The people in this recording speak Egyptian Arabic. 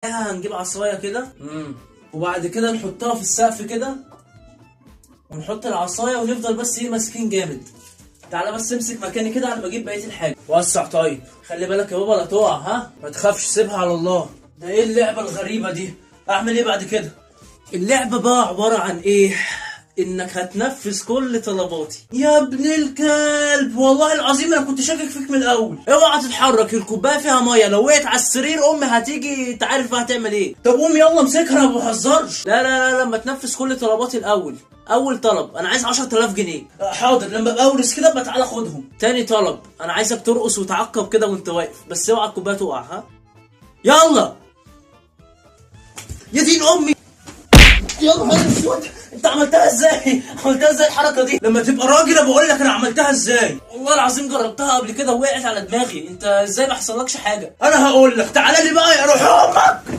هنجيب عصاية كده، وبعد كده نحطها في السقف كده، ونحط العصاية ونفضل بس ايه ماسكين جامد. تعالى بس امسك مكاني كده على ما اجيب بقية الحاجه. وسع. طيب خلي بالك يا بابا لا تقع. ها، ما تخافش، سيبها على الله. ده ايه اللعبة الغريبة دي؟ اعمل ايه بعد كده؟ اللعبة بقى عبارة عن ايه؟ انك هتنفذ كل طلباتي. يا ابن الكلب، والله العظيم انا كنت شاكك فيك من الاول. اوعى تتحرك، الكوباية فيها ميه، لو وقعت على السرير امي هتيجي، انت عارف بقى هتعمل ايه. طب قوم يلا امسكها، انا ما بهزرش. لا لا لا، لما تنفذ كل طلباتي الاول. اول طلب، انا عايز 10000 جنيه. حاضر، لما ابقى اورث كده ابقى تعالى خدهم. تاني طلب، انا عايزك ترقص وتعقب كده وانت واقف، بس اوعى الكوباية تقع. ها، يلا. يا دين امي، يا نهار اسود، انت عملتها ازاي؟ عملتها ازاي الحركة دي؟ لما تبقى راجل بقول لك انا عملتها ازاي. والله العظيم جربتها قبل كده ووقعت على دماغي. انت ازاي ما حصلكش حاجه؟ انا هقول لك، تعالى لي بقى يا روح امك.